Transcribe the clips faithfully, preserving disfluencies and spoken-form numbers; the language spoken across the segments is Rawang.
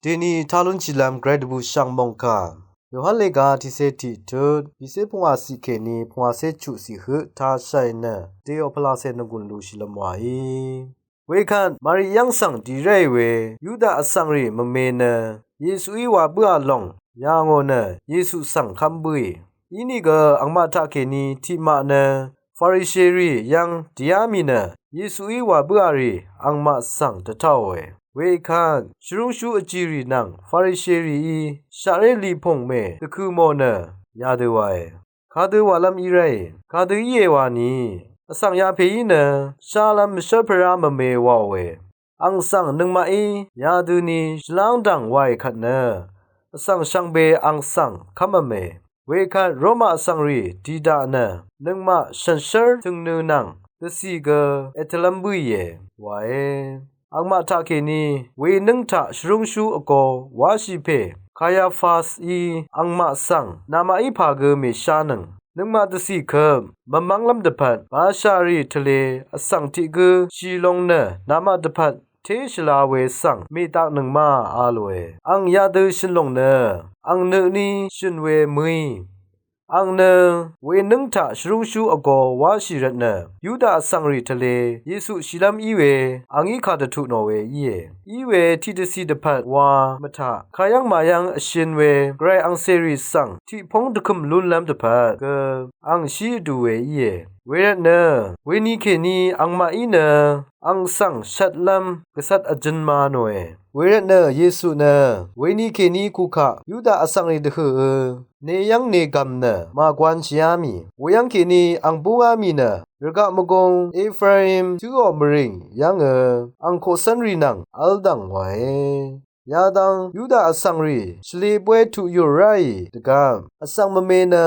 Dèní tá lúnshìlv́m gvray dvbù shv̀ng mòngkà Yohan lèga tiqcé tiqtut, bìcé pvngwà ciq kèní pvngwàcé chuq ciq høq tá shàì nø, dèò pvlacè nònggùn lúshìlv́m wàí. Wekvt Mari yv́ng svng dì ráì we Yuda vsvng rì mvme nø Yesuí wa bǿà lòng yà ngò nø Yesu svng kv́m bǿì. Inìgø angmaq taqkèní tiqmaq nø Farisherì yv́ng dìá mì nø Yesuí wa bǿà rì angmaq svng dvtáòe. Wekvt shvrúngshú vjìrì nvng Farisherìí shaqré lipùng mè dvkø̀ mò nø yadø wae. Kadø wàlv́m í ráì, kadø íe wani, vsvng yapèí nø shálv́m mvshv́rpvrá mvme waòe. Ang svng nøngmaqí yadøni shvláng dv̀ng waì kvt nø vsvng shvngbe ang svng kv́mv̄me. Wekvt Roma vsvng rì dì daq nø nøngmaq shànshér tø̀ngnø nvng dvcì gø ètvlv́m bǿìe wae. Angmaq taqkèní wenǿng taq shvrúngshú vgō wáshì pè Kayafasí angmaq svng namaqí pà gø mèshánøng nøngmaq dvcì køp mvmv́nglv́m dvpvt bashà rì tvlē vsvng tiq gǿ shì long nø namaq dvpvt té shvla we svng mèdaknøng ma a lòe. Ang yadø shø̀n lòng nø ang nø tní shø̀n we mø̀í. Ang nø wenǿng taq shvrúngshú vgō wáshì rvt nø Yuda vsvng rì tvlē Yesu shìlv́m í we angí kà dvtuq nò we íe. Í we tiqdvcì dvpvt wa mvtaq kayv́ng màyv́ng vshø̄n we gvray angcèrì svng tiqpóng dvkø̀m lúnlv́m dvpvt gø ang shí vdù we íe. Wervt nø weni kèní angmaqí nø ang svng shvtlv́m gvcvt vjø̄n ma nòe. Wervt nø Yesu nø weni kèní kukaq Yuda vsvng rì dvhø̀ nø yv́ng nègv̀m nø màgwanshìá mì. Weyv́ng kèní ang búngá mì nø rvgaq mvgōng Efraim tǿò mvrìng yv́ngø ang koqcv́nrì nvng v́ldv̀ng wae. Yadang Yuda vsvng rì shvlē bóy tuq yùr ráì dvgvp vsvng mvme nø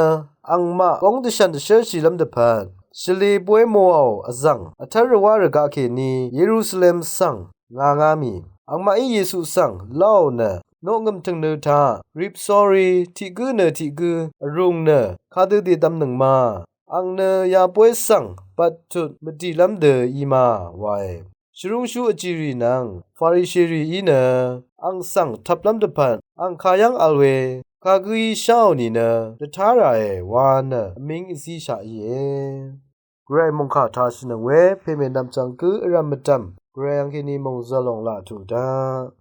angmaq góng dvshv̀n dvshv́rshìlv́m dvpvt shvlē bóy mòò vzv̀ng vtv́r rvwá rvgaq kèní Yerusalem svng ngā ngá mì. Angmaqí Yesu svng láò nø noqngø̀m tø̀ngnø taq rip sórí tiq gǿ nø tiq gǿ vrùng nø kadø dèdvmnøng ma. Ang nø yabóy svng bvttut mvdìlv́m dø í ma wae. Shvrúngshú vjìrì nvng Farisherìí nø ang svng tvplv́m dvpvt ang kayv́ng vl we kagǿí sháò nìnø dvtá ràe wa nø vmíng vzíshaq íe. Gvray mòngkà tashìnøng we pèmènvm chvng gǿ vrv̀m mvdv̀m gvray angkèní mòngzv̀l lòng laq tuq daq.